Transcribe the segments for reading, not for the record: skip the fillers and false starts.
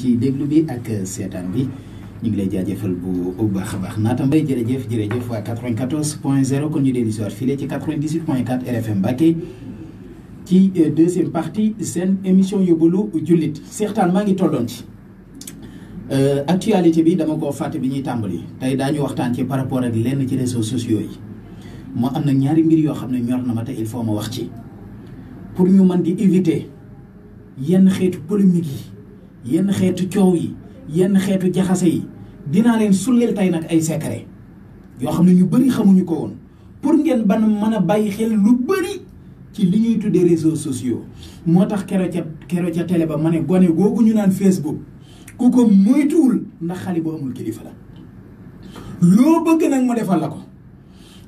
ci déglu bi ak seetaan bi ñu ngi lay jaajëfal bu baax a baax Naata Mbaye jërëjëf waa 94.0 kon ñu dellu si waat fii ci 98.4 RFM Mbacké ci deuxième partie seen émission yóbbalu jullit seetaan maa ngi tolloon ci actualité bi dama koo fàtte bi ñuy tàmbali tey daañu waxtaan ci par rapport ak lenn ci réseaux sociaux yi moo am na ñaari mbir yoo xam ne ñor na ma te il faut ma wax ci pour ñu mën di éviter yenn xeetu polémique yi yenn xeetu coow yi yenn xeetu jaxase yi dinaa leen sulleel tey nag ay secret yoo xam ne ñu bëri xamuñu ko woon pour ngeen ban mën a bàyyi xel lu bëri ci li ñuy tuddee réseaux sociaux moo tax kero ca télé ba ma ne gone googu ñu naan Facebook ku ko moytuwul ndax xale bu amul kilifa la loo bëgg nag mu defal la ko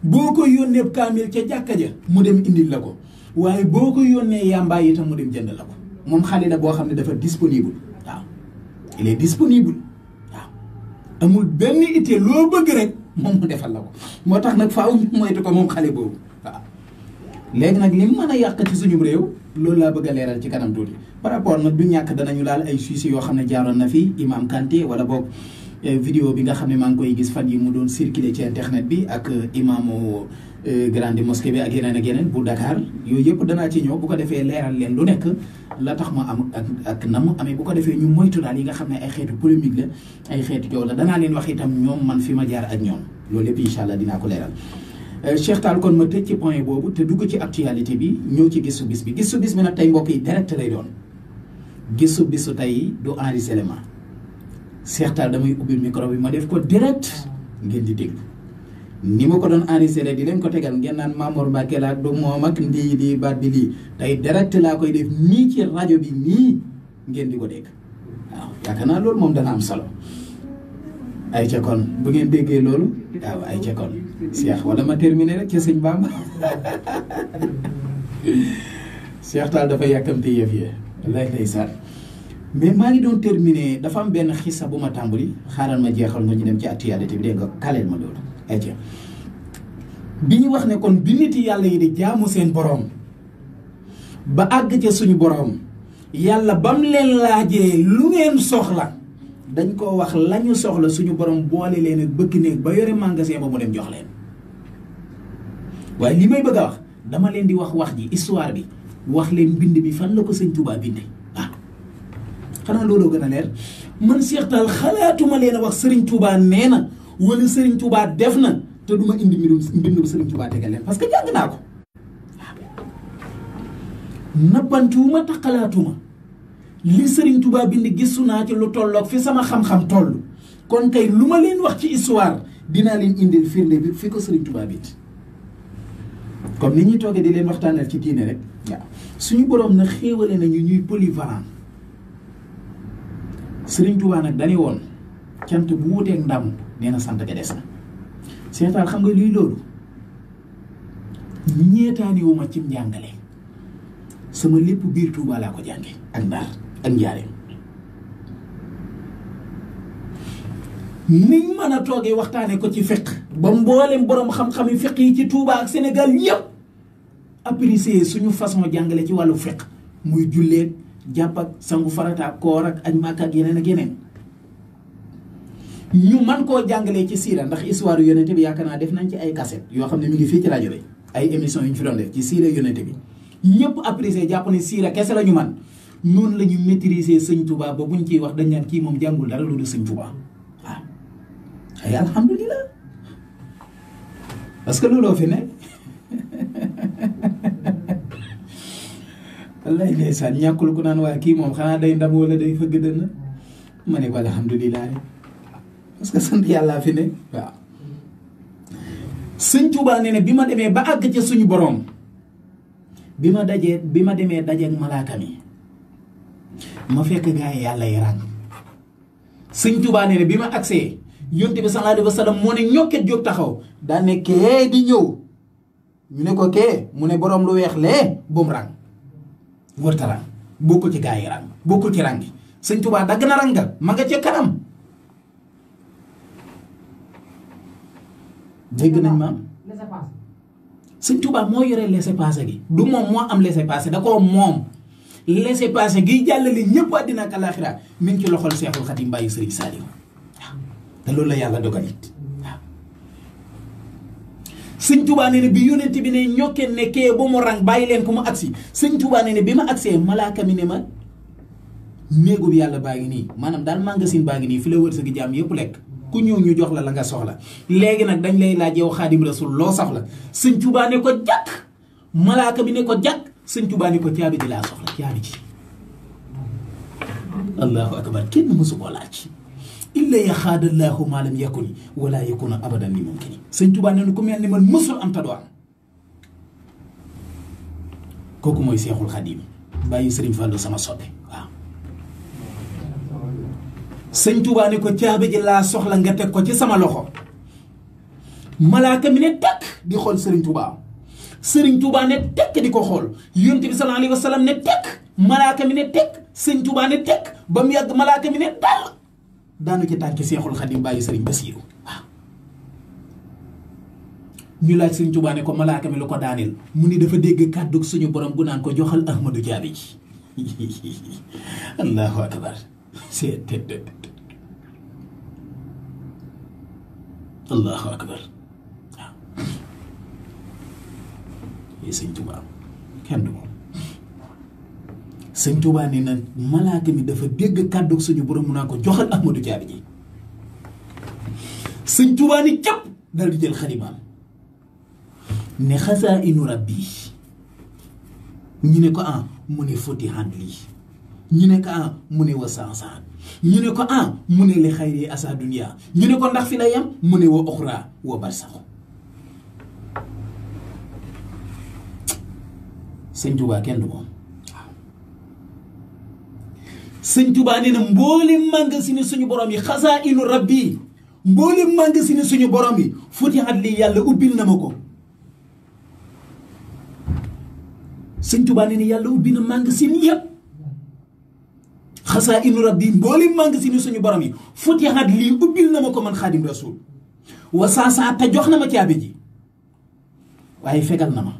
boo ko yónnee kaamil ca jàkka ja mu dem indil la ko waaye boo ko yónnee yàmbaay itam mu dem jënd la ko moom xale la boo xam ne dafa disponible waaw il est disponible waaw amul benn itte loo bëgg rek moom mu defal la ko moo tax nag faaw ñu moytu ko moom xale boobu waaw léegi nag li mën a yàq ci suñu réew loolu laa bëgg a leeral ci kanam tuuti par rapport nag du ñàkk danañu laal ay suisi yoo xam ne jaaroon na fi Imam Kanté wala boog vidéo bi nga xam ne maa ngi koy gis fan yi mu doon circuler ci internet bi ak imaamu grande mosquée bi ak yeneen bu Dakar yooyu yëpp danaa ci ñëw bu ko defee leeral leen lu nekk la tax ma am ak na mu amee bu ko defee ñu moytu daal yi nga xam ne ay xeetu polémique la ay xeetu coow la danaa leen wax itam ñoom man fi ma jaar ak ñoom loolu lépp incha allah dinaa ko leeral. Cheikh Tall kon ma tëj ci point boobu te dugg ci actualité bi ñëw ci gisu bis bi gisu bis bi nag tey mbokk yi direct lay doon gisu bisu tey du enregistrement Cheikh Tall damay ubbil micro bi ma def ko direct ngeen di déglu ni ma ko doon enregistré di leen ko tegal ngeen naan Mamour Mbacké la du moom ak ndii di baat bi lii tey direct laa koy def nii ci rajo bi nii ngeen di ko dégg waaw yaakaar naa loolu moom dana am solo ay ca kon bu ngeen déggee loolu waaw ay ca kon Cheikh wala ma terminé rek ca sëñ Bamba Cheikh Tall dafa yàkkamte yëf yi lay ndeysaan mais maa ngi doon terminé dafa am benn xissa bu ma tàmbali xaaral ma jeexal nga ñu dem ci actualité bi dégg nga kaleel ma loolu ay ca bi ñu wax ne kon bi nit yàlla yi di jaamu seen boroom ba àgg ca suñu boroom yàlla bam leen laajee lu ngeen soxla dañ ko wax lañu soxla suñu borom boole leen ak bëgg néeg ba yore magasin ba mu dem jox leen waaye li may bëgg a wax dama leen di wax ji histoire bi wax leen mbind bi fan la ko sëñ Touba binde waaw xanaa looloo gën a leer man Cheikh Tall xalaatuma leen a wax Serigne Touba nee na wala Serigne Touba def na te duma indi mbindum Serigne Touba tegal leen parce que jàng naa ko waaw nappantuwuma te xalaatuma li Serigne Touba bind gisu naa ci lu tolloog fi sama xam-xam toll kon kay lu ma leen wax ci histoire dinaa leen indil firnde bi fi ko Serigne Touba bind comme ni ñuy toogee di leen waxtaanal ci diine rek waaw suñu boroom na xéewale nañu ñuy polyvalent Serigne Touba nag dañu woon cant bu wuteeg ndam nee na sant ga des na seetaan xam nga luy loolu ñeetaaniwuma cim njàngale sama lépp biir Touba laa ko jànge ak Ndar ak Njaareem niñ mën a toogee waxtaane ko ci fiqh ba mboolem borom xam-xami fiqh yi ci Touba ak Sénégal yëpp apprécier suñu façon jàngale ci wàllu fiqh muy julleeg jàpp ak sangu farata ak koor ak aj Makka ak yeneen ak yeneen ñu man koo jàngalee ci siira ndax histoire yonente bi yaakaar naa def nañ ci ay cassette yoo xam ne mi ngi fii ci rajo bi ay émissions yu ñu fi doon def ci siira yonente bi ñëpp apprécier jàpp ne siira kese la ñu man noonu la ñu maîtriser sëñ Touba ba buñ ciy wax dañ naan kii moom jàngul dara lu dul sëñ Touba waaw ay alhamdulilah parce que looloo fi ne wallaay ndeysaan ñàkkul ku naan waaye kii moom xanaa day ndam wala day fëgg dënn ma ne ko alhamdulilah parce que sant yàllaa fi ne waaw sëñ Touba ne ne bi ma demee ba àgg ca suñu boroom bi ma demee dajeeg malaaka mi ma fekk gaa yi yàlla yi ràng sëñ Touba ne ne bi ma agsee yonte bi sallallahu alayhi wa sallam moo ne ñokket jóg taxaw daa ne kee di ñëw ñu ne ko kee mu ne boroom lu weex lee bu mu ràng wërta ràng bokkul ci gaa yi ràng bokkul ci ràng gi sëñ Touba dagg na ràng ma nga ca kanam dégg nañ maam sëñ Touba moo yore laissez-passer gi du moom moo am laissez-passer da koo moom laisser passer giy jàllale ñëpp àddina ak àllaaxira mi ngi ci loxol Seexul Xadim bàyyi Sëriñ Saaliw waaw te loolu la yàlla dogal it waaw. Sëñ Tuubaa nee na bi yónent bi ne ñokkeen ne kee ba mu rang bàyyi leen ko mu agsi Sëñ Tuubaa nee na bi ma agsee malaaka mi ne ma néegu bi yàlla baa ngi nii maanaam daal magasin baa ngi nii fi la wërsëg gi jàmm yëpp lekk ku ñëw ñu jox la nga soxla léegi nag dañ lay laaj yow Xaadim Rasul loo soxla Sëñ Tuubaa ne ko jàkk malaaka bi ne ko jàkk Sëñ Tuubaa ne ko caabi ji laa soxla caabi ji allahu akbar kenn mësu koo laaj illa yaxaadallaahu maa lam yakuni wala yakuna abadan li mumkini Sëñ Tuubaa ne ku mel ni man mësul am ta doo am kooku mooy Seexul Xaadim bàyyi Sëriñ Fallu sama soppe waaw. Sëñ Tuubaa ne ko caabi ji laa soxla nga teg ko ci sama loxo malaaka mi ne tekk di xool Sëriñ Tuubaa Sëriñ Tuubaa ne tekk di ko xool Yonent bi sallallahu alayhi wa sallam ne tekk malaaka mi ne tekk Sëñ Tuubaa ne tekk ba mu yàgg malaaka mi ne dal daanu ci tànki Seexul Xadim bàyyi Sëriñ Basiiru waaw. ñu laaj Sëñ Tuubaa ne ko malaaka mi lu ko daaneel mu ni dafa dégg kàddu suñu borom bu naan ko joxal Ahmadu caabi ji allahu akbar c'est allahu akbar waaw. Sëñ Tuubaa kenn du moom Sëñ Tuubaa ne na malaaka mi dafa dégg kàddu suñu borom mu naan ko joxal Ahmadu caabi ji Sëñ Tuubaa ni cëpp dal di jël xalimaam ne xasaa inu rabbi ñu ne ko mu ne futihat lii ñu ne ko mu ne wa sansaan ñu ne ko mu ne li xayri asa dunya ñu ne ko ndax fi la yam mu ne wa oxra wa barsaxu. Sëñ Tuubaa kenn du moom waaw. Sëñ Tuubaa nee na mboolem màngasini suñu borom yi xasaa inu rabbi mboolem màngasini suñu borom yi futihat lii yàlla ubbil na ma ko. Sëñ Tuubaa nee na yàlla ubbi na magasin yëpp xasaa inu rabbi mboolem magasin suñu borom yi futihat lii ubbil na ma ko man Xaadim Rasul wa saasaa te jox na ma caabi ji waaye fegal na ma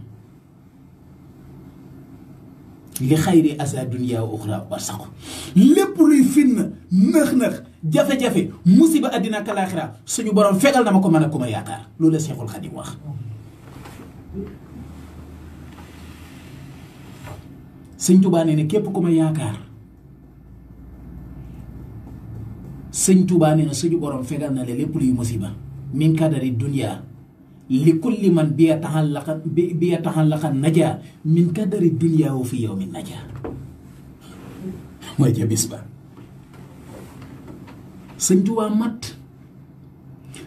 li xayri asa dunya wa uxra barsaxu lépp luy fitna nëx-nëx jafe-jafe musiba àddina ak alaaxira suñu borom fegal na ma ko man ak ku ma yaakaar loolu la Seexul Xaadim wax. Sëñ Tuubaa nee na képp ku ma yaakaar Sëñ Tuubaa nee na suñu borom fegal na la lépp luy musiba min kadari dunya li kulli man bi yataxallaqa najaa min kadari dunya wa fi yawmin najaa mooy ca bis ba. Sëñ Tuubaa mat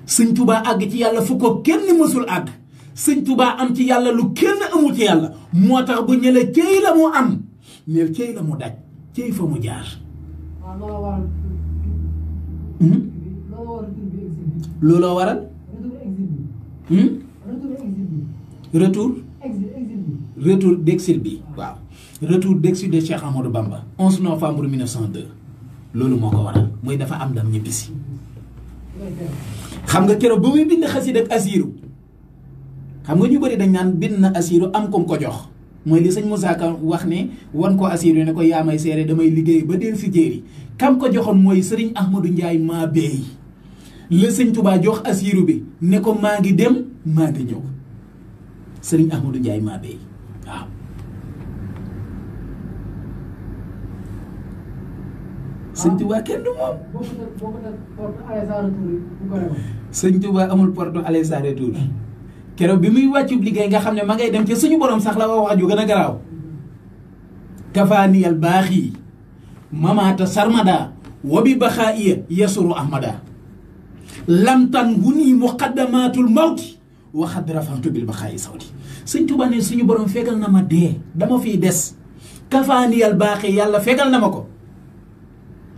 Sëñ Tuubaa àgg ci yàlla fu ko kenn mësul àgg Sëñ Tuubaa am ci yàlla lu kenn amul ci yàlla moo tax bu ñële cëy la mu am mais cëy la mu daj cëy fa mu jaar. looloo waral retour d'exil bi waaw retour d'exil de Cheikh Ahmadou Bamba 11 novembre 1902 loolu moo ko waral mooy dafa am dam ñibbisi. xam nga keroog ba muy bind xasida ak asiiru xam nga ñu bëri dañ naan bind na asiiru am kom ko jox mooy li sëñ Moussa Ka wax ne wan ko asiiru ne ko yaa may seere damay liggéey ba del si jéeri kam ko joxoon mooy sëriñ Ahmadou Ndiaye maa beey la sëñ Touba jox asiiru bi ne ko maa ngi dem maa ngi ñëw sëriñ Ahmadou Ndiaye maa beey waaw. sëñ Touba kenn du moom sëñ Touba amul porte aller sans retour keroog bi muy wàccub liggéey nga xam ne ma ngay dem ci suñu borom sax la wax ju gën a garaaw kafaaniyal baaxi mamaata sarmada wa bi baxaa'iya yasuru ahmada lamtan wu nii muqaddamatul mawti wa xad rafantu bil baxaa'i sawti sëñ Tuubaa ne suñu borom fegal na ma dee dama fiy des kafaaniyal baaxi yàlla fegal na ma ko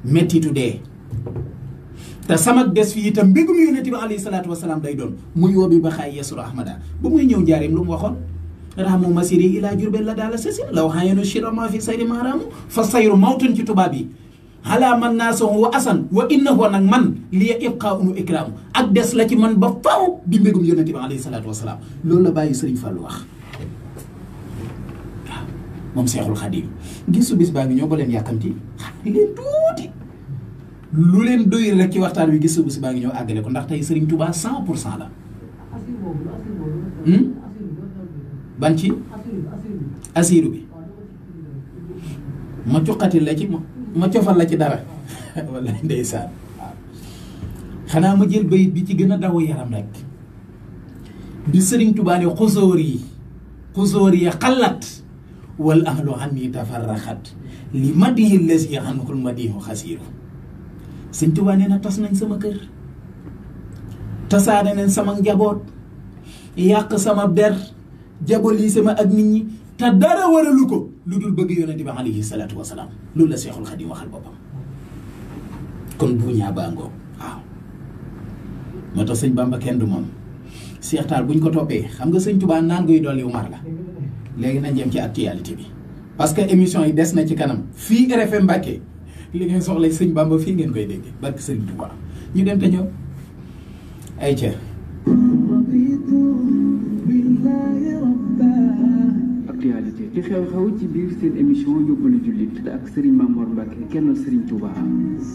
mettitu dee te sama des fii itam mbégum yonent bi alayhi salaatu wasalaam day doon muy woo bi baxaay yasuru ahmada ba muy ñëw njaareem lu mu waxoon ramu masiri ilaa jurbel la daala sasin law xayenu shirama fi sayri maaraamu fa sayru mawtun ci tubaab yi ala man naasahu wa asan wa innahu nag man liya ibqa unu ikraamu ak des la ci man ba faw di mbégum yonent bi alayhi salaatu wasalaam loolu la bàyyi Sëriñ Fallu wax waaw moom Seexul Xadim gisu bis baa ngi ñoo ba leen yàkkamti xam leen tuuti lu leen doy rek ci waxtaan wi gisu bis baa ngi ñoo àggale ko ndax tey Serigne Touba 100% la. ban ci asiru bi ma cuqatil la ci ma cofal la ci dara wala ndeysaan waaw xanaa ma jël bayit bi ci gën a daw yaram rek bi Serigne Touba ne xusóor yi xalat wal ahlu anni tafarraxat li madihi lasi anhul madihu xasiiru Serigne Touba nee na tas nañ sama kër tasaare nañ sama njaboot yàq sama der jaboli sama ak nit ñi te dara waralu ko lu dul bëgg yonente bi alayhi salaatu wasalaam loolu la Seexul Xadim waxal boppam kon bu ñaa baa ngoo waaw moo tax sëñ Bamba kenn du moom Seex Taal buñ ko toppee xam nga sëñ Tuubaa naan guy dolli mar la léegi nañ jëm ci actualité bi parce que émission yi des na ci kanam fii RFM Mbàkke li ngeen soxla sëñ Bamba fii ngeen koy dégg barke sëñ Tuubaa ñu dem te ñëw ay ca actualité ci xew-xew ci biir seen émission yóbbalu jullit ak Serigne Mamor Mbacke kennal Serigne Touba.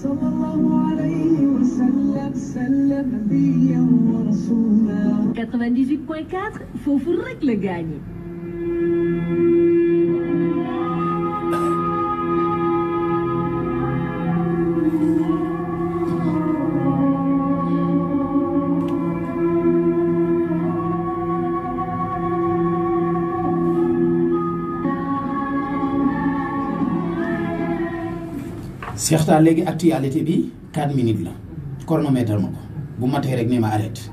sallallahu alayhi wa sallam nabiyyan wa rasuula. 98.4 foofu rek la gaañi. Cheikh Tall léegi actualité bi 4 minutes la chronomètre ma ko bu matee rek ne ma arrête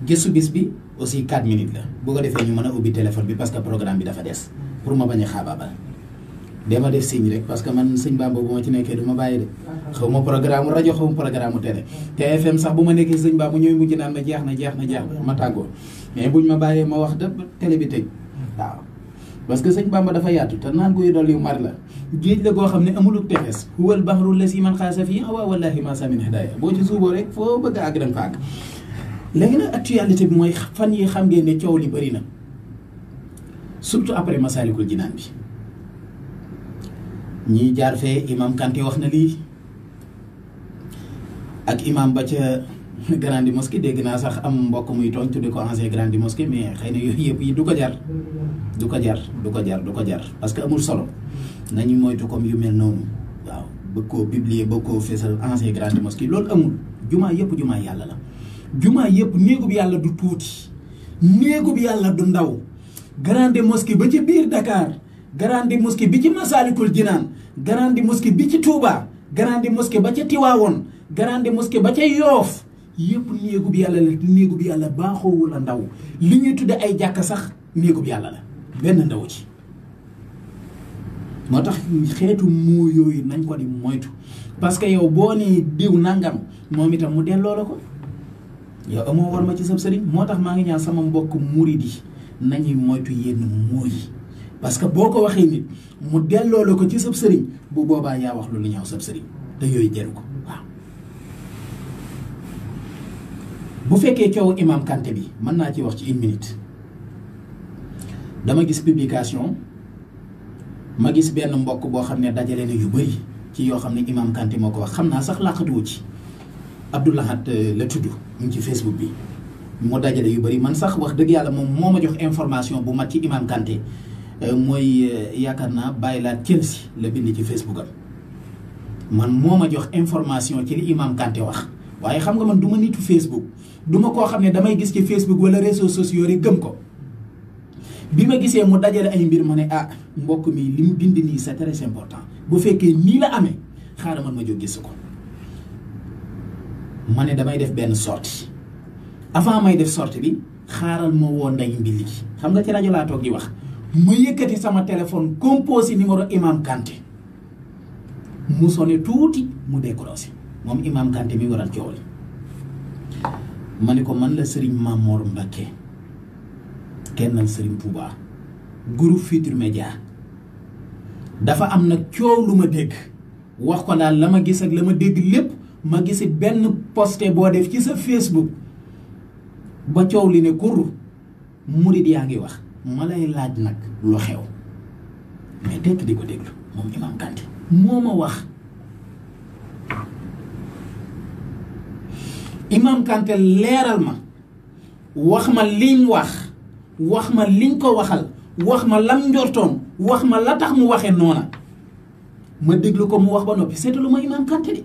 gëstu bis bi aussi 4 minutes la bu ko defee ñu mën a ubbi téléphone bi parce que programme bi dafa des pour ma bañ a xaabaabal dama def signe rek parce que man sëñ Bamba bu ma ci nekkee du ma bàyyi de xaw ma programme rajo xaw ma programme télé TFM sax bu ma nekkee sëñ Bamba ñooy mujj naan ma jeex na ma tàggoo mais buñ ma bàyyee ma wax da télé bi tëj waaw parce que sëñ Bamba dafa yaatu te naan guy dolli mar la géej la goo xam ne amuluk tefes huwal bahru lasi man xaasa fii awaa wallahi ma samin hidaya boo ci suuboo rek foo bëgg a àgg danga fa àgg léegi nag actualité bi mooy fan yi xam ngeen ne coow li bëri na surtout après Masaalikul Jinaan bi ñii jaar fee imam Kanté wax na lii ak imam ba ca grande mosquée dégg naa sax am mbokk muy tooñ tudde ko ancien grande mosquée mais xëy na yooyu yëpp yi du ko jar parce que amul solo nañu moytu comme yu mel noonu waaw bëgg koo publier bëgg koo fésal ancien grande mosquée loolu amul jumaa yëpp jumaa yàlla la jumaa yëpp néegub yàlla du tuuti néegub yàlla du ndaw grande mosquée ba ci biir Dakar grande mosquée bi ci Masaalikul Jinaan grande mosquée bi ci Touba grande mosquée ba ca Tiwaawoon grande mosquée ba ca Yoof yëpp néegub yàlla la néegub yàlla baaxoowul a ndaw li ñuy tudde ay jàkka sax néegub yàlla la benn ndaw ci moo tax xeetu moo yooyu nañ ko di moytu parce que yow boo nee diw nangam moom itam mu delloo la ko yow amoo war ma ci sab sëriñ moo tax maa ngi ñaan sama mbokk murid yi nañuy moytu yenn moo yi parce que boo ko waxee nit mu delloo la ko ci sab sëriñ bu boobaa yaa wax lu ñaaw sab sëriñ te yooyu jaru ko waaw bu fekkee coow imam Kanté bi mën naa ci wax ci 1 minute dama gis publication ma gis benn mbokk boo xam ne dajale na yu bëri ci yoo xam ne imam Kanté moo ko wax xam naa sax làqatuwu ci Abdoulahat la tudd mu ngi ci Facebook bi moo dajale yu bëri man sax wax dëgg yàlla moom moo ma jox information bu mat ci imam Kanté mooy yaakaar naa bàyyi laa Chelsea la bind ci Facebook am man moo ma jox information ci li imam Kanté wax waaye xam nga man du ma nitu Facebook du ma koo xam ne damay gis ci Facebook wala réseaux sociaux rek gëm ko bi ma gisee mu dajale ay mbir ma ne ah mbokk mi li mu bind nii c'est très important bu fekkee nii la amee xaaral man ma jóg gis ko ma ne damay def benn sortie avant may def sortie bi xaaral ma woo nday mbilli gi xam nga ci rajo laa toog di wax ma yëkkati sama téléphone composé numéro imam Kanté mu sonné tuuti mu décroché moom imam Kanté mi waral coow li ma ne ko man la Serigne Mamor Mbacke kennal Serigne Touba groupe Futurs Médias dafa am nag coow lu ma dégg wax ko daal la ma gis ak la ma dégg lépp ma gisi benn posté boo def ci sa Facebook ba coow li ne kur murid yaa ngi wax ma lay laaj nag lu xew mais tekk di ko déglu moom Imam Kanté moo ma wax. Imam Kanté leeral ma wax ma liñ wax ma liñ ko waxal wax ma lam njortoon wax ma la tax mu waxee noona ma déglu ko mu wax ba noppi seetalu ma Imam Kanté de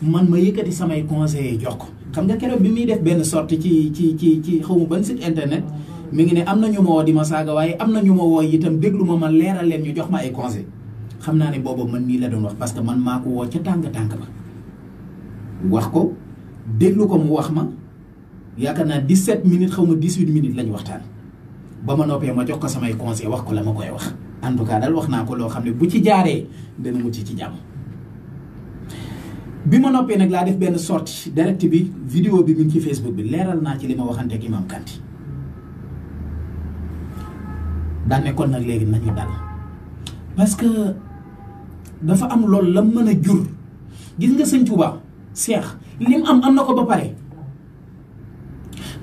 man ma yëkkati samay conseillers jox ko. xam nga keroog bi muy def benn sortie ci xaw ma ban site internet mi ngi ne am na ñu ma woo di ma saaga waaye am na ñu ma woo itam déglu ma leeral leen ñu jox ma ay conseils xam naa ne boobu man nii la doon wax parce que man maa ko woo ca tàng ba wax ko déglu ko mu wax ma yaakaar naa 17 minutes xaw ma 18 minutes lañu waxtaan ba ma noppee ma jox ko samay conseils wax ko la ma koy wax en tout cas daal wax naa ko loo xam ne bu ci jaaree dana mucc ci jàmm. bi ma noppee nag laa def benn sortie direct bi vidéo bi mi ngi ci Facebook bi leeral naa ci li ma waxante ak Imam Kanté daan ne kon nag léegi nañu dal parce que dafa am loolu la mën a jur gis nga sëñ Touba Cheikh lim am na ko ba pare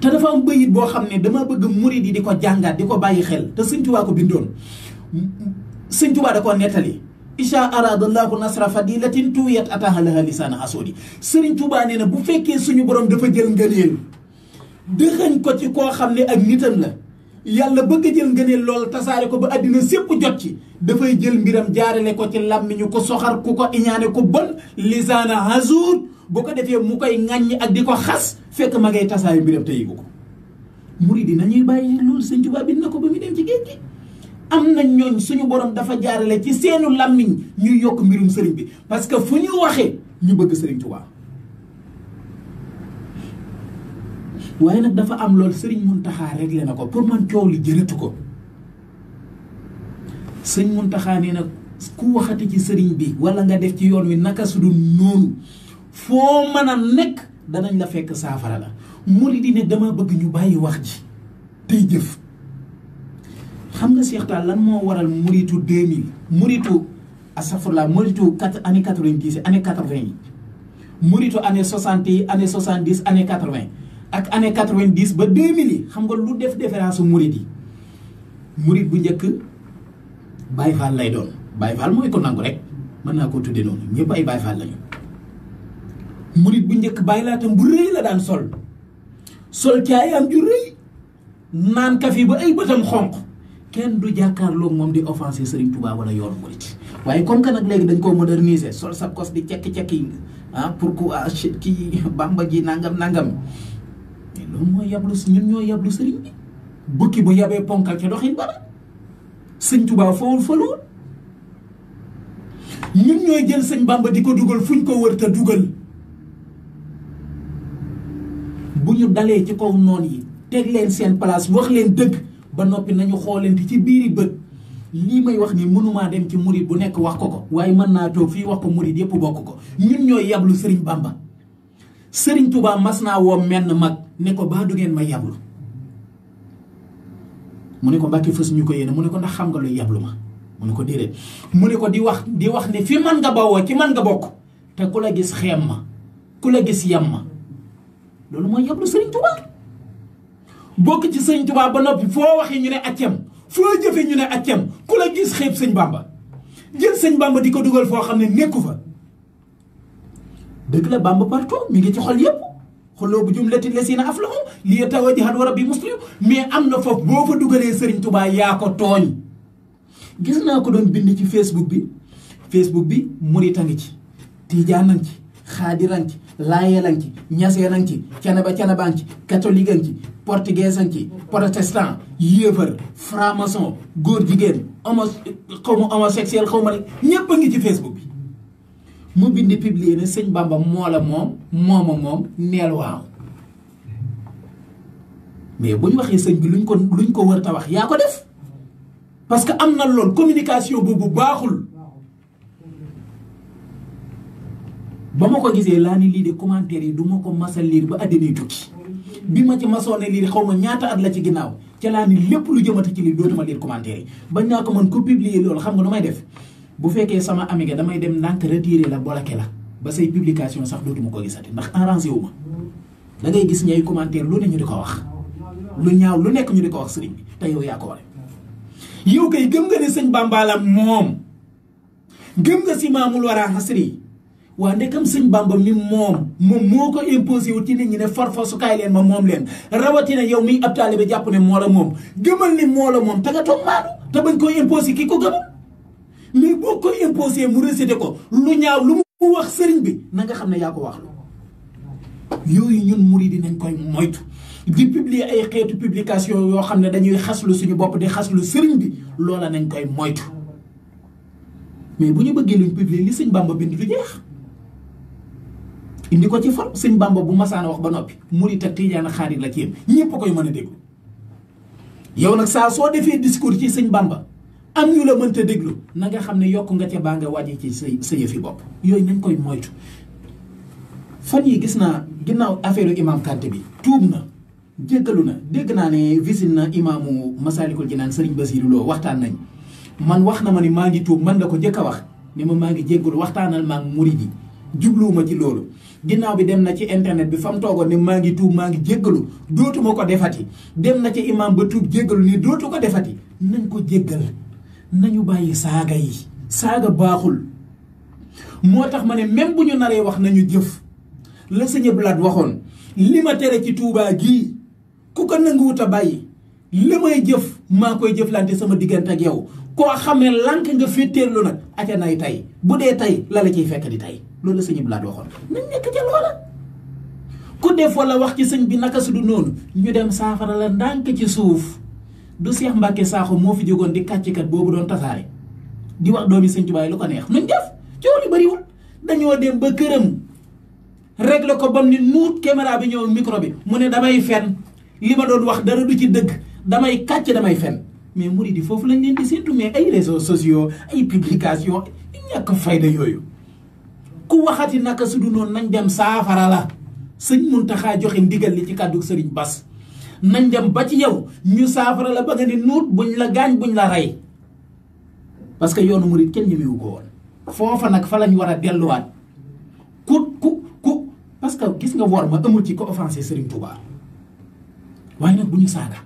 te dafa am bëyit boo xam ne dama bëgg murid yi di ko jàngaat di ko bàyyi xel te sëñ Touba ko bindoon sëñ Touba da koo nettali isha aradallahu nasra fadilatin tuwiyat ataha laha lisaana asodi Sëriñ Touba nee na bu fekkee suñu borom dafa jël ngëneel dëxañ ko ci koo xam ne ak nitam la yàlla bëgg a jël ngëneel loolu tasaare ko ba àddina sépp jot ci dafay jël mbiram jaarale ko ci làmmiñu ko soxar ku ko iñaane ko bon lisaana asod boo ko defee mu koy ŋàññi ak di ko xas fekk ma ngay tasaare mbiram te yëgu ko murid yi nañuy bàyyi loolu Sëriñ Touba bind na ko ba mu dem ci géej gi am na ñooñ suñu borom dafa jaarale ci seenu làmmiñ ñuy yokk mbirum sëriñ bi parce que fu ñu waxee ñu bëgg Sëriñ Touba waaye nag dafa am loolu Sëriñ Muntaxa réglé na ko pour man coow li jërëtu ko Sëriñ Muntaxa nee na ku waxati ci sëriñ bi wala nga def ci yoon wi naka su dul noonu foo mën a nekk danañ la fekk saafara la murid yi ne dama bëgg ñu bàyyi wax ji tey jëf. xam nga Cheikh Tall lan moo waral muritu 2000 muritu astafurlah muritu année 90 année 80 yi muritu année 60 yi année 70 année 80 ak année 90 ba 2000 yi xam nga lu def différence murit yi murit bu njëkk Baye Fall lay doon Baye Fall mooy ko nangu rek mën naa koo tuddee noonu ñëpp ay Baye Fall lañu murit bu njëkk bàyyi laatam bu rëy la daan sol caayam ju rëy naan kafe ba ay bëtam xonq kenn du jàkkaarloog moom di offensé Serigne Touba wala yoonu murit waaye comme que nag léegi dañ koo moderniser sol sa kos di cekki-cekki pourquoi kii Bamba ji nangam mais loolu mooy yablu ñun ñoo yablu Serigne bi bukki bu yabee ponkal ca doxin bara Sëñ Touba fawul faluwul ñun ñooy jël sëñ Bamba di ko dugal fuñ ko wër te dugal bu ñu dalee ci kaw noon yi teg leen seen place wax leen dëgg ba noppi nañu xoolante ci biiri bët lii may wax ni mënumaa dem ci murit bu nekk wax ko waaye mën naa toog fii wax ko murit yëpp bokk ko ñun ñooy yablu Serigne Bamba Serigne Touba mas naa woo menn mag ne ko baa du ngeen may yablu mu ne ko Mbàkke fës ñu ko yéene mu ne ko ndax xam nga luy yablu ma mu ne ko déedéet mu ne ko di wax ne fi man nga bawoo ci man nga bokk te ku la gis xeem ma ku la gis yam ma loolu mooy yablu Serigne Touba bokk ci Sëñ Touba ba noppi foo waxee ñu ne accam foo jëfe ñu ne accam ku la gis xeeb sëñ Bamba jël sëñ Bamba di ko dugal foo xam ne nekku fa dëgg la Bamba partout mi ngi ci xol yëpp xoloo bu jumlati lesina aflahu li yatawajjahat wa rabbi muslim mais am na foofu boo fa dugalee Sëriñ Touba yaa ko tooñ gis naa ko doon bind ci Facebook bi murit a ngi ci tijaan a ngi ci xaadir a ngi ci laayeel a ngi ci ñaseen a ngi ci canaba a ngi ci catholique a ngi ci portugais a ngi ci protestant yéefar franc-maçon góor jigéen homosexuel xaw ma ñépp a ngi ci Facebook bi mu bind publier ne sëñ Bamba moo la moom neel waaw mais bu ñu waxee sëñ bi luñ ko wër ta wax yaa ko def parce que am na lool communication boobu baaxul ba ma ko gisee laa ni lii de commentaire yi du ma ko masal liir ba àddinay tukki bi ma ci masoone liir xaw ma ñaata at la ci ginnaaw ca laa ni lépp lu jëmati ci lii dootuma liir commentaire yi bañ naa ko mën ko publier loolu xam nga nu may def bu fekkee sama amiga damay dem ndànk retirer la bloqué la ba say publication sax dootuma ko gisati ndax arrangé wu ma da ngay gis ñay commentaire lu ne ñu di ko wax lu ñaaw lu nekk ñu di ko wax sëriñ bi te yow yaa ko war yow kay gëm nga ne sëñ Bamba la moom gëm nga si maamul wara xasri waa ndekam sëñ Bamba mi moom moo ko imposé wu ci nit ñi ne farfa kaay leen ma moom leen rawatina yow miy ab taalibe jàpp ne moo la moom gëmal ni moo la moom te nga toog maanu te bañ koy imposé ki ko gëmal mais boo ko imposé mu récité ko lu ñaaw lu mu wax sëriñ bi na nga xam ne yaa ko wax lu yooyu ñun murid nañ koy moytu di publier ay xeetu publication yoo xam ne dañuy xaslu suñu bopp di xaslu sëriñ bi loola nañ koy moytu mais bu ñu bëggee luñ publier li sëñ Bamba bind du jeex indi ko ci far sëñ Bamba bu masaana wax ba noppi murid ak tijaan ak xaadir la ci yem ñëpp koy mën a déglu yow nag saa soo defee discours ci sëñ Bamba am ñu la mënta déglu na nga xam ne yokk nga ca baa nga wàññi ci sa yëfi bopp yooyu nañ koy moytu. fan yi gis naa ginnaaw affaire imam Kanté bi tuub na jéggalu na dégg naa ne visite na imaamu Masalikul Jinaan Serigne Bassirou Lo waxtaan nañ man wax na ma ni maa ngi tuub man la ko njëkk a wax ni ma maa ngi jéggalu waxtaanal maa ngi murid yi jubluwuma ci loolu ginnaaw bi dem na ci internet bi fa mu toogoon ne maa ngi tuub maa ngi jéggalu dootuma ko defati dem na ci imam ba tuub jéggalu ni dootu ko defati nañ ko jéggal nañu bàyyi saaga yi saaga baaxul moo tax ma ne même bu ñu naree wax nañu jëf la sëñ Blaat waxoon li ma tere ci Tuubaa gii ku ko nanguwut a bàyyi li may jëf maa koy jëflante sama diggante ak yow koo xam ne lànk nga féeteerlu nag aca nay tey bu dee tey la la ciy fekk di tey loolu la sëñ Blaat waxoon nañ nekk ca loola ku def wala wax ci sëñ bi naka su du noonu ñu dem saafara la ndànk ci suuf du Seex Mbàkke Saaxo moo fi jógoon di kàccikat boobu doon tasaare di wax doomi sëñ Tuubaa lu ko neex nuñ def coow li bariwul dañoo dem ba këram réglé ko bam ni nuut caméra bi ñëw micro bi mu ne damay fen li ma doon wax dara du ci dëgg damay kàcc damay fen mais murid yi foofu lañ leen di séentu mais ay réseaux sociaux ay publication ñàkk fayda yooyu ku waxati naka su du noonu nañ dem saafara la sëñ Muntaxa joxe ndigal li ci kàddu sëriñ Bass nañ dem ba ci yow ñu saafara la ba nga ni nuut buñ la gaañ buñ la rey parce que yoonu murid kenn ñemewu ko woon foofa nag fa lañ war a delluwaat parce que gis nga wor ma amul ci ko offensé Serigne Touba waaye nag bu ñu saaga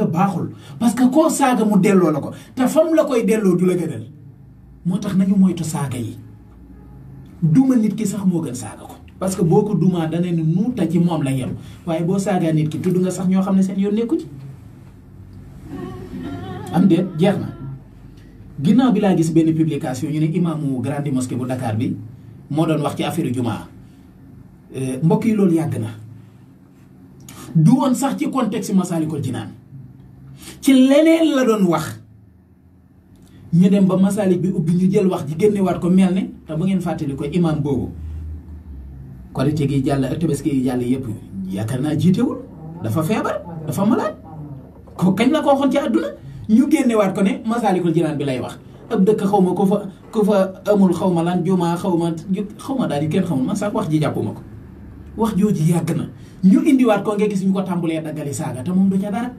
baaxul parce que koo saaga mu delloo la ko te fam la koy delloo du la gënal moo tax nañu moytu saaga yi duma nit ki sax moo gën saaga ko parce que boo ko dumaa dana ne nuuta ci moom la yem waaye boo saagaa nit ki tudd nga sax ñoo xam ne seen yoon nekku ci am déet jeex na ginnaaw bi laa gis benn publication ñu ne imaamu grande mosquée bu Dakar bi moo doon wax ci affaire jumaa mbokk yi loolu yàgg na du woon sax ci contexte Masalikul Jinaan ci leneen la doon wax ñu dem ba Masalik bi ubbi ñu jël wax ji génnewaat ko mel ne te bu ngeen fàttali ko imaam boobu korite gi jàll ak tabaski gi jàll yëpp yaakaar naa jiitewul dafa feebar dafa malade ko kañ la ko waxoon ci àdduna ñu génnewaat ko ne Masalikul Jinaan bi lay wax ab dëkk xaw ma ku fa amul xaw ma lan jumaa xaw ma daal di kenn xamul man sax wax ji jàppuma ko wax jooju yàgg na ñu indiwaat ko nga gis ñu ko tàmbulee daggali saaga te moom du ca dara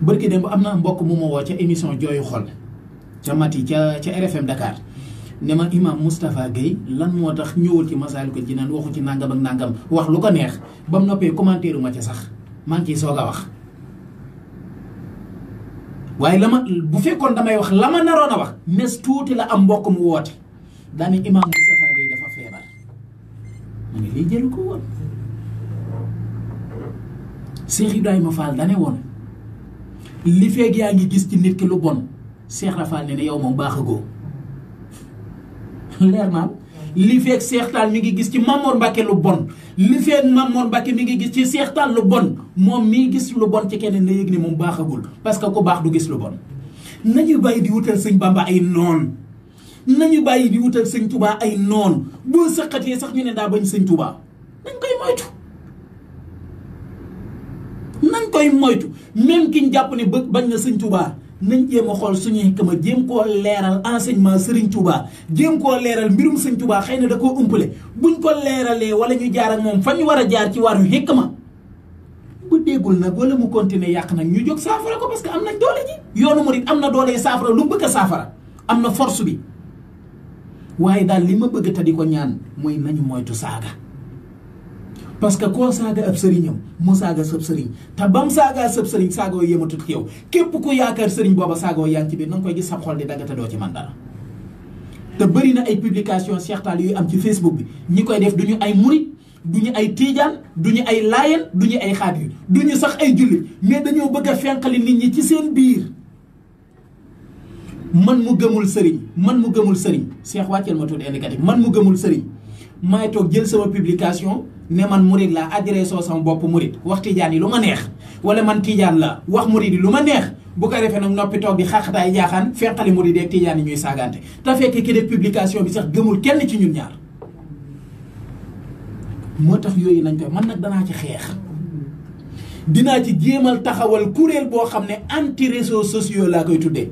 bërki dem bu am na mbokk mu ma woo ca émission jooyu xol ca Mati ca RFM Dakar ne ma imam Moustapha Guèye lan moo tax ñëwul ci Masalikul Jinaan waxu ci nangam ak nangam wax lu ko neex ba mu noppee commentaire ma ca sax maa ngi ciy soog a wax waaye bu fekkoon damay wax la ma naroon a wax nes tuuti la am mbokk mu woote daane imam Moustapha Guèye dafa feebar mu ne lii jëlu ko woon Cheikh Ibrahima Fall dane woon li feeg yaa ngi gis ci nit ki lu bon Cheikh Rafal ne yow moom baaxagoo leer naa li feeg Cheikh Tall mi ngi gis ci Mamor Mbacke lu bon li feeg Mamor Mbacke mi ngi gis ci Cheikh Tall lu bon moom mii gis lu bon ci keneen la yëg ni moom baaxagul parce que ku baax du gis lu bon nañu bàyyi di wutal sëñ Bamba ay noon nañu bàyyi di wutal sëñ Touba ay noon boo sëqatee sax ñu ne daa bañ sëñ Touba nañ koy moytu même ki ñu jàpp ne bañ na sëñ Touba nañ jéem a xool suñu xikma jéem koo leeral enseignement Serigne Touba jéem koo leeral mbirum sëñ Touba xëy na da koo umpale buñ ko leeralee wala ñu jaar ak moom fa ñu war a jaar ci wàllu xikma bu déggul nag wala mu continuer yàq nag ñu jóg saafara ko parce que am nañ doole ji yoonu murid am na doole saafara lu bëgg a saafara am na force bi waaye daal li ma bëgg te di ko ñaan mooy nañu moytu saaga parce que koo saaga ab sëriñam mu saaga sab sëriñ te bam saagaa sab sëriñ saagoo yéematut yow képp ku yaakaar sëriñ booba saagoo yaa ngi ci biir na nga koy gis sab xol di daggate doo ci man dara. te bëri na ay publication Cheikh Tall yu am ci Facebook bi ñi koy def du ñu ay murit du ñu ay tiijaan du ñu ay laayeen du ñu ay xaadir du ñu sax ay jullit mais dañoo bëgg a fenqali nit ñi ci seen biir. man mu gëmul sëriñ Cheikh wàcceel ma tuuti indicatif man mu gëmul sëriñ maay toog jël sama publication ne man murit laa adressé sama bopp murit wax tiijaan yi lu ma neex wala man tiijaan la wax murit yi lu ma neex bu ko defee nag noppi toog di xaaxataay jaaxaan fenqali murit yi ak tiijaan yi ñuy saagante te fekk ki def publication bi sax gëmul kenn ci ñun ñaar. moo tax yooyu nañ koy man nag danaa ci xeex dinaa ci jéemal taxawal kuréel boo xam ne anti réseaux sociaux laa koy tuddee.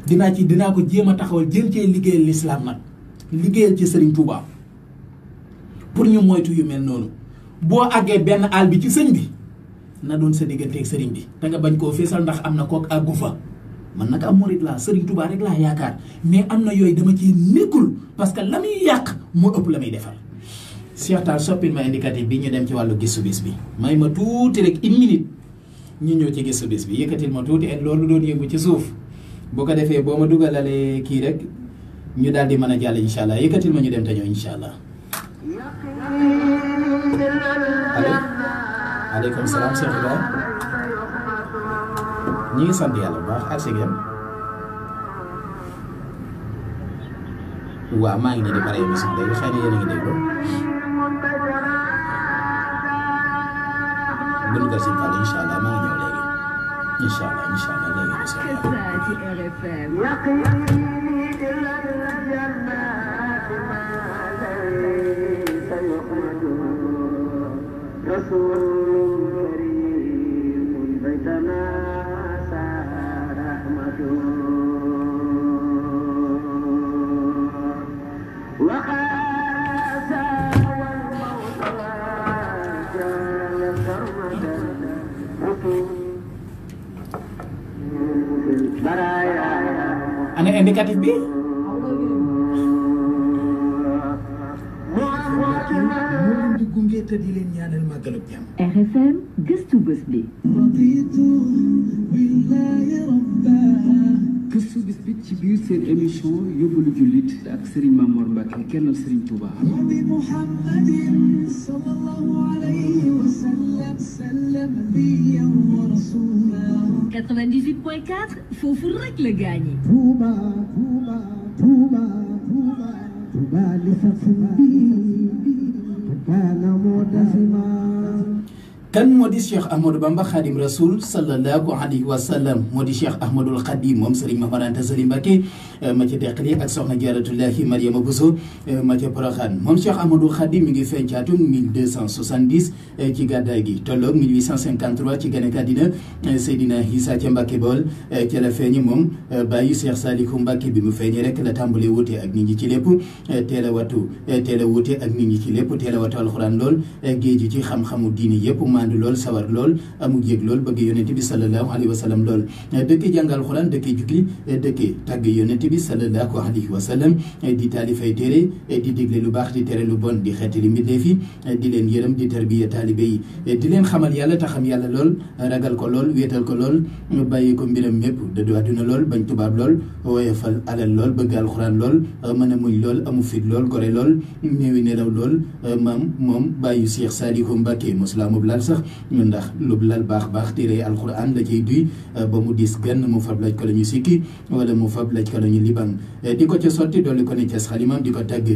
dinaa ko jéem a taxawal jéem cee liggéeyal l'islam nag liggéeyal ci Serigne Touba pour ñu moytu yu mel noonu boo àggee benn àll bi ci sëñ bi na doon sa digganteeg Serigne bi da nga bañ koo feesal ndax am na kook àggu fa man nag am murit laa Serigne Touba rek laa yaakaar mais am na yooyu dama ci nekkul parce que la muy yàq moo ëpp la muy defar. Cheikh Tall soppil ma indicatif bi ñu dem ci wàllu gisu bis bi may ma tuuti rek une minute ñu ñëw ci gisu bis bi yëkkatil ma tuuti et loolu doon yëngu ci suuf. boo ko defee boo ma dugalalee kii rek ñu daal di mën a jàll incha allah yëkkatil ma ñu dem te ñëw incha allah. allo aleykum salaam Cheikh Ibrahima ñi ngi sant yàlla bu baax ak si ngeen. waaw maa ngi nii di pare émission léegi xëy na yéen a ngi déglu. buñu ko si Fall incha allah maa ngi ñëw léegi. incha allah léegi de soxla. ana indicatif bi di gunge te di leen ñaanal màggalub jàmm. RFM gëstu bés bi. gëstu bés bi ci biir seen émission yóbbalu jullit ak Serigne Mamor Mbacke kennal Serigne Touba. 98.4 foofu rek la gaañi. kan moo di Cheikh Ahmadou Bamba Khadim Rasoul sallallahu alayhi wa sallam moo di Cheikh Ahmadoul Khadim moom Serigne Mame Mor Anta Saly Mbacké ma ca Deqali ak soxna Jaaratullahi Mariama Bousso ma ca Porokhane moom Cheikh Ahmadoul Khadim mi ngi feeñ ci atum 1270 ci gàddaay gi tolloog 1853 ci gane àddina Seydina Issa ca Mbacké Bawol ca la feeñi moom bàyyi Cheikh Saliou Mbacké bi mu feeñi rek la tàmbalee wute ak nit ñi ci lépp teel a wute ak nit ñi ci lépp teel a watu alxuraan lool géeju ci xam-xamu diini yëpp maandu lool sawar lool amul yëg lool bëgg yonent bi sallallahu alayhi wa sallam lool dëkk jàngal alxuraan dëkk jukki dëkk tàgg yonent bi sallallahu alayhi wa sallam di taalifay téere di digle lu baax di tere lu bon di xeetali mbindeef yi di leen yërëm di tarbiya taalibe yi di leen xamal yàlla te xam yàlla lool ragal ko lool wéetal ko lool bàyyi ko mbiram mépp dëddu àdduna lool bañ tubaab lool woyofal alal lool bëgg alxuraan lool mën a muñ lool amu fit lool gore lool néewi nelaw lool moom bàyyi Cheikh Saliou Mbacké moslaamub lal sax ndax lu lal baax téere alxuraan la ciy duy ba mu dis gann mu fab laj ko la ñu sikki wala mu fab laj ko la ñu liban di ko ca sotti dolli ko ne ca xalimam di ko tagg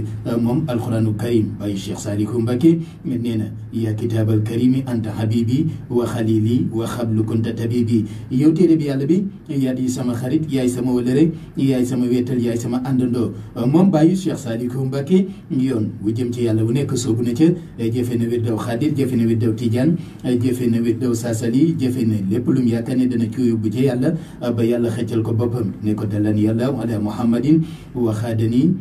moom alxuraanu karim bàyyi Cheikh Saliou Mbacké nee na yaa kitaabal karimi anta habibi wa xalili wa xablu kunta tabibi yow téere bi yàlla bi yaa di sama xarit yaay sama wëlëre yaay sama wéetal yaay sama àndandoo moom bàyyi Cheikh Saliou Mbacké yoon wu jëm ci yàlla wu nekk soobu na ca jëfe na wirdaw xaadir jëfe na wirdaw tijaan jëfe na wirdaw saasali jëfe na lépp lu mu yaakaar ne dana ci yóbbu ci yàlla ba yàlla xëccal ko boppam ne ko dalani yàlla ala muhammadin wa xaadani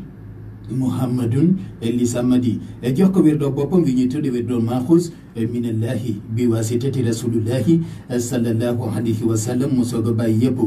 muhammadun li samadi jox ko wirdaw boppam wi ñuy tudde wirdaw maaxuus minallahi bi wasitati rasulillahi sallallahu alayhi wa sallam mu soog a bàyyi yëpp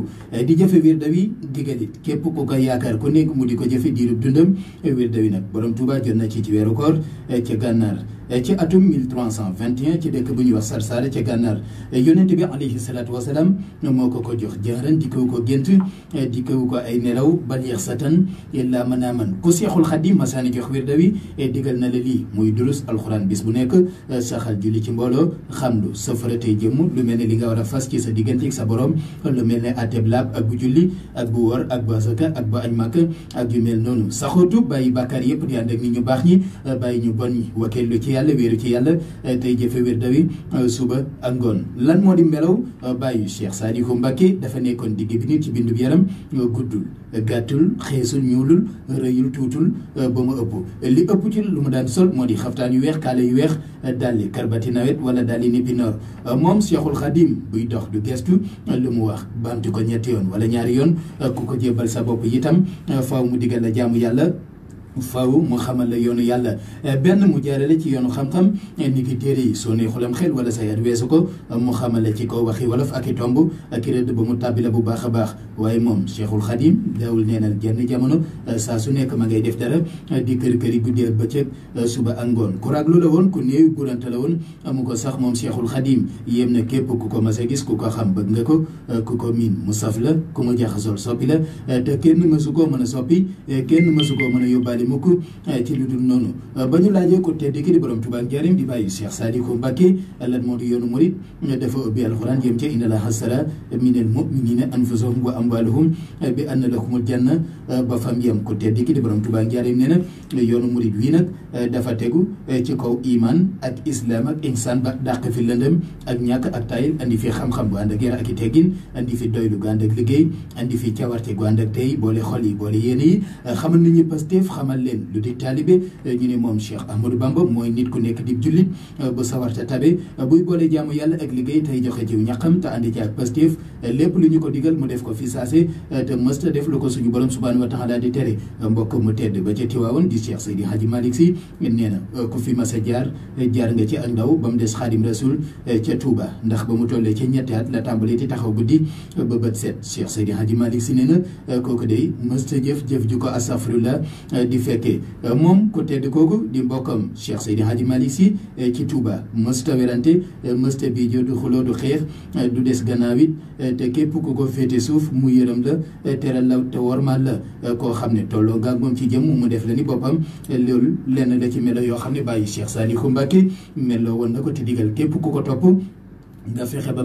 di jëfe wirda wi digalit képp ku ko yaakaar ku nekk mu di ko jëfe diirub dundam wirda wi nag borom Tuuba jot na ci weeru koor ca gànnaar ci atum 1321 ci dëkk bu ñuy wax Sarsara ca gànnaar yonent bi alayhi salaatu wasalaam moo ko jox jaaran di ko gént di ko ay nelaw bal yaxsatan illa manaaman ku Seexul Xadiim masaani jox wirda wi digal na la lii muy durus alxuraan bis bu nekk saxal julli ci mbooloo xamlu sa faratay jëmm lu mel ne li nga war a fas ci sa diggante ak sa borom lu mel ne ateb laab ak bu julli ak bu wor ak bu asaka ak bu añ màkk ak yu mel noonu saxootu bàyyi bàkkaar yëpp di ànd ak nit ñu baax ñi bàyyi ñu bon ñi wakkeelu ci yàlla wéeru ci yàlla tey jëfe wirda wi suba ak ngoon lan moo di melaw bàyyi Cheikh Saliou Mbacké dafa nekkoon digg bi nit ci bindu yaram guddul gàttul xeesul ñuulul rëyul tuutul ba mu ëpp li ëpp ci lu mu daan sol moo di xaftaan yu weex kaala yu weex dalli karbati nawet wala dalli nippi noor moom Cheikhul Khadim buy dox du gestu lu mu wax baamtu ko ñetti yoon wala ñaari yoon ku ko jébbal sa bopp itam faaw mu digal la jaamu yàlla faaw mu xamal la yoonu yàlla benn mu jaarale ci yoonu xam-xam ni ki téere yi soo neexulam xel wala sa yar weesu ko mu xamal la ci kaw waxi wolof ak i tomb ak i rëdd ba mu tàbbi la bu baax a baax waaye moom Cheikhul Khadim daawul neenal jenn jamono saa su nekk ma ngay def dara di kër-këri guddi ak bëccëg suba ak ngoon ku raglu la woon ku néew burante la woon amu ko sax moom Cheikhul Khadim yéem na képp ku ko mas a gis ku ko xam bëgg nga ko ku ko miin mu saf la ku mu jaxasool soppi la te kenn mësu koo mën a soppi kenn mësu koo mën a yóbbaale mukk ci lu dul noonu ba ñu laajee ko tedd ki di borom Tuubaa njaarim di bàyyi Cheikh Saliou Mbacké lan moo di yoonu murit dafa ubbi alxuraan jëm ca inna Allaaha ashtara minal mu'miniina anfusahum wa amwaalahum bi anna lahumul janna ba fam yem ko tedd ki di borom Tuubaa njaarim nee na yoonu murit wii nag dafa tegu ci kaw iman ak islam ak ihsaan ba dàq fi lëndëm ak ñàkk ak tayil andi fi xam-xam bu ànd ak yar ak i teggin andi fi doylu gu ànd ak liggéey andi fi cawarte gu ànd ak tey boole xol yi boole yéene yi xamal nit ñi Pastef xamal leen lu di taalibe ñu ne moom Cheikh Ahmadou Bamba mooy nit ku nekk di jullit bu sawarte tabe buy boole jaamu yàlla ak liggéey tey joxe ci ñaqam te andi ci ak Pastef lépp lu ñu ko digal mu def ko fi saase te mësta def lu ko suñu borom subhanahu wa taala di tere mbokk mu tedd ba ca Tiwaawoon di Cheikh Seydi Hadji Malick Sy nee na ku fi mas a jaar nga ci ak ndaw ba mu des Xaadim Rasul ca Touba ndax ba mu tollee ca ñetti at la tàmbalee di taxaw guddi ba bët set Cheikh Seydi Hadji Malick Sy nee na kooku day mësta jëf ju ko astafirullah di fekkee moom ko tedd kooku di mbokkam Cheikh Seydi Hadji Malick Sy ci Touba mësta werante mësta biijo du xuloo du xeex du des gannaaw it te képp ku ko féete suuf mu yërëm la teral la te wormaal la koo xam ne tolloo gaag moom ci jëmm mu def la ni boppam loolu lenn la ci melo yoo xam ne bàyyi Cheikh Saliou Mbacké meloo woon na ko te digal képp ku ko topp nga fexe ba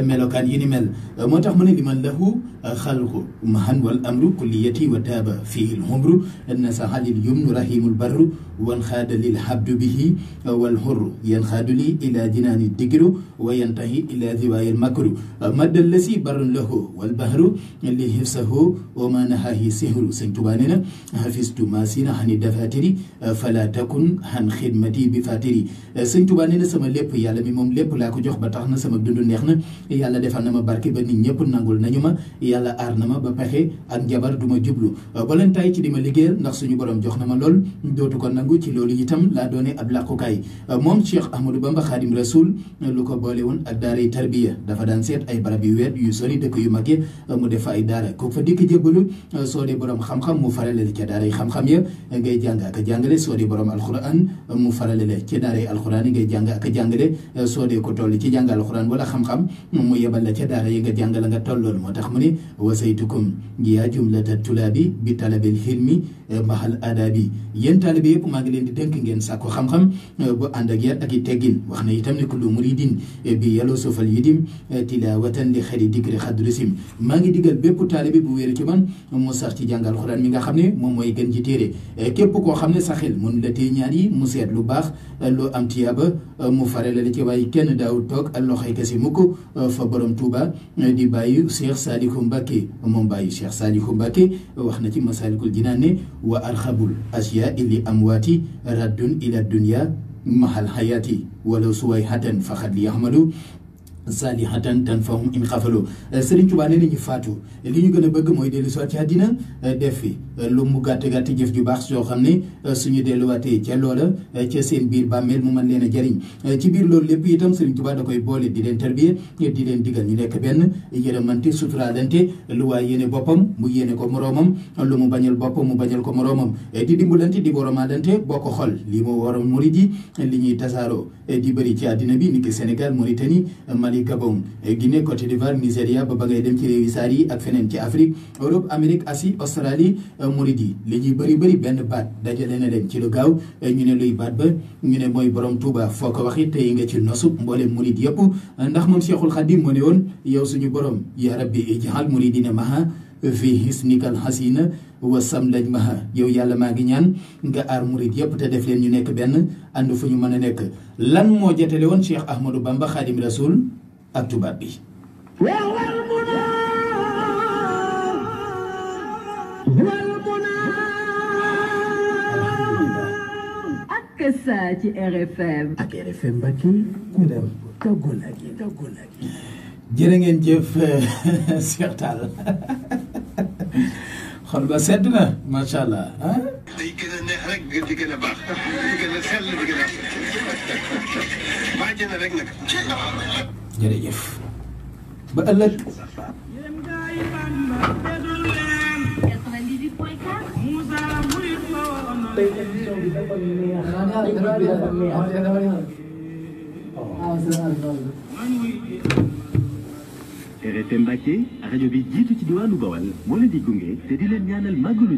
melokaan yi ni mel moo tax mu ne liman lahu xalqu mahan wal amru kulliyati wa taaba fihi lxumru nasaha lil yumnu rahimul barru wan xaada lil habdu bihi wal xurru yan xaadu li ila jinaani digru wa yantahi ila ziwaayil makru maddal la si barun lahu wal bahru li hifsahu wa ma nahahi sihru sëñ Tuubaa nee na hafistu ma sina xani dafatiri fala takun xan xidmati bi fatiri sëñ Tuubaa nee na sama lépp yàlla mi moom lépp laa ko jox ba tax na sama dund neex na yàlla defal na ma barke ba nit ñëpp nangul nañu ma yàlla aar na ma ba pexe ak njabar du ma jublu ba leen tay ci di ma liggéeyal ndax suñu borom jox na ma lool dootu ko nangu ci loolu itam laa doone ab làqukaay moom Cheikh Ahmadou Bamba Xaadim Rasul lu ko boole woon ak daara yi tarbiya dafa daan seet ay barab yu weet yu sori dëkk yu mag yi mu def ay daara ko fa dikk jébbalu soo dee borom xam-xam mu farale la ca daara yi xam-xam ya ngay jàng ak a jàngale soo dee borom alquran mu farale la ca daara yi alquran yi ngay jàng ak a jàngale soo dee ko toll ci jàng alquran wala xam-xam mu yebal la ca daara yi nga jàngale nga tollool moo tax mu ne wasaytukum yaa jumlata tulaabi bi talabil hilmi mahal adabi yéen taalibe yëpp maa ngi leen di dénk ngeen sàkku xam-xam bu ànd ak yar ak i teggin wax na itam ne kullu muridin bi yàlla sofal yidim tilawatan li xëri dikri xadrusim maa ngi digal bépp taalibe bu wéeru ci man mu sax ci jàngal xuraan mi nga xam ne moom mooy gën ci téere képp koo xam ne sa xel mënu la tee ñaar yi mu seet lu baax loo am tiyaaba mu farale la ci waaye kenn daawul toog ak loxoy kese mukk fa borom Touba di bàyyi Cheikh Saliou Mbacké moom bàyyi Cheikh Saliou Mbacké wax na ci Masaalikul Jinaan ne wa arxabul asyaa li amwaati raddun ila dunya mahal hayaati wala suway hatan faxat li ahmadu salihatan tanfahum in xafalu. Serigne Touba nee nañu faatu li ñu gën a bëgg mooy dellu soit ci àddina def fi lu mu gàtt gàtt jëf ju baax soo xam ne suñu delluwaatee ca loola ca seen biir bàmmeel mu mën leen a jëriñ. ci biir loolu lépp itam Serigne Touba da koy boole di leen tarbiye di leen digal ñu nekk benn yërëmante suturaalante lu waay yéene boppam mu yéene ko moroomam lu mu bañal boppam mu bañal ko moroomam di dimbalante di boromaalante boo ko xol lii moo waral murid yi li ñuy tasaaroo di bëri ci àddina bi niki Sénégal Mauritanie Mali Gabon Guinée Côte d'Ivoire Nigéria ba ngay dem ci réewi saar yi ak feneen ci Afrique Europe Amérique Asie Australie murid yi li ñuy bëri benn baat dajale na leen ci lu gaaw ñu ne luy baat ba ñu ne mooy borom Touba foo ko waxi tey nga ci nosub mboolem murid yëpp ndax moom Cheikhul Khadim moo ne woon yow suñu borom ya rabbi ij'al muridina maha fi hisnikal hasina wasam lañ maha yow yàlla maa ngi ñaan nga aar murid yëpp te def leen ñu nekk benn ànd fu ñu mën a nekk. lan moo jotale woon Cheikh Ahmadou Bamba Khadim Rasoul ak tubaab bi. ak saa ci RFM. ak RFM Mbacke ku dem tàggoo la gi. jërë ngeen jëf Cheikh Tall xol ba sedd na macha allah ah. day gën a neex rek di gën a baax di gën a sell di gën a baax na rek nag. jërëjëf ba ëllëg. 98.4. RFM Mbacké rajo bi jiitu ci diwaanu Bawal moo leen di gunge te di leen ñaanal màggalu